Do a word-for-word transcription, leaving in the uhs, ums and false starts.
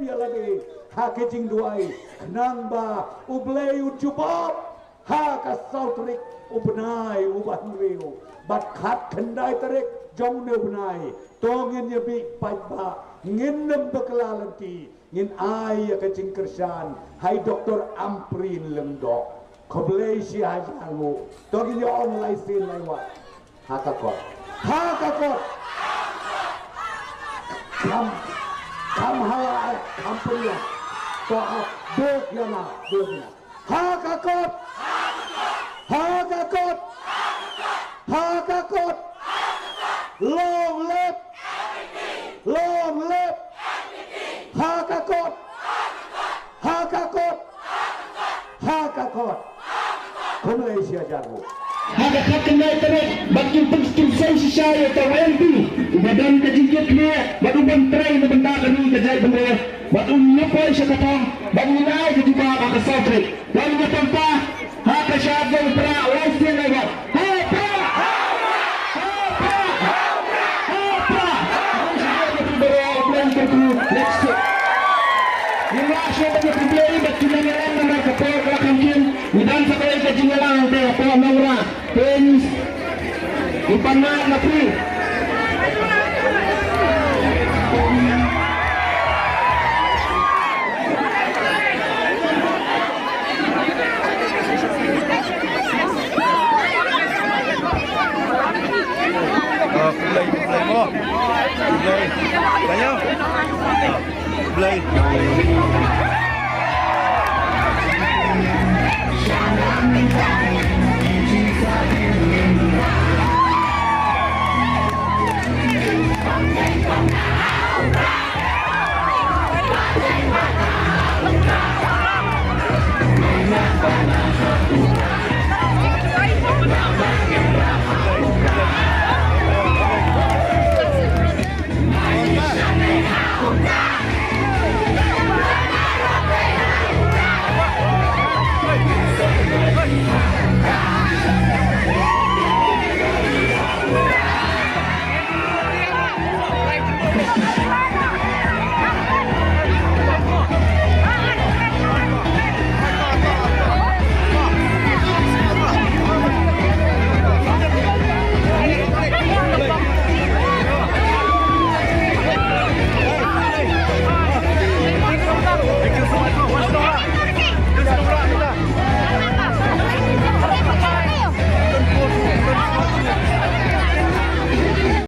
ïa lade ha ka jingduwai, khnang ba U Blei un jubab ha ka saw tarik u bnai uba hynriew bad khatkhyndai tarik jong une u bnai. To ngin ïa bih paidbah, ngin nym bakla lynti, ngin ai ïa ka jingkyrshan ha i Doktor Ampareen Lyngdoh. Khublei shi hajar nguh. To ngin ïa ong lai sien lai wat. Ha ka kot. Ha ka kot. Kham, kham hala, kham pynïap. To, ah, duk ïa na, duk ïa na. Ha ka kot. Ha ka kot. Ha ka kot. Long live. Long live. Ha ka kot. Ha ka kot. Ha ka kot. Khublei shi hajar nguh. Ha ka khatkhyndai tarik bad kin pyn-, kin sngewsih shisha ïa uta u M P uba don ka jingkit khlieh bad u ban trei na bynta kane ka jaitbynriew bad un ïa poi sha ka thong bad un ai ka jubab ha ka saw tarik. Wan ïa pynpaw ha ka shad jong u Prah, lai sien lai wat. Ha Prah! Ha Prah! Ha Prah! Next week. Ngi la shu ban ïa pynpaw ba kin nang ïalam namar ka por ka la kham kiew. Ngi dang sa kawei ka jingïalang hangtei hapoh Nongrah. Pynban i Pangnat na phi. Ah, Blei, Blei mo. Blei. Tanya. Blei.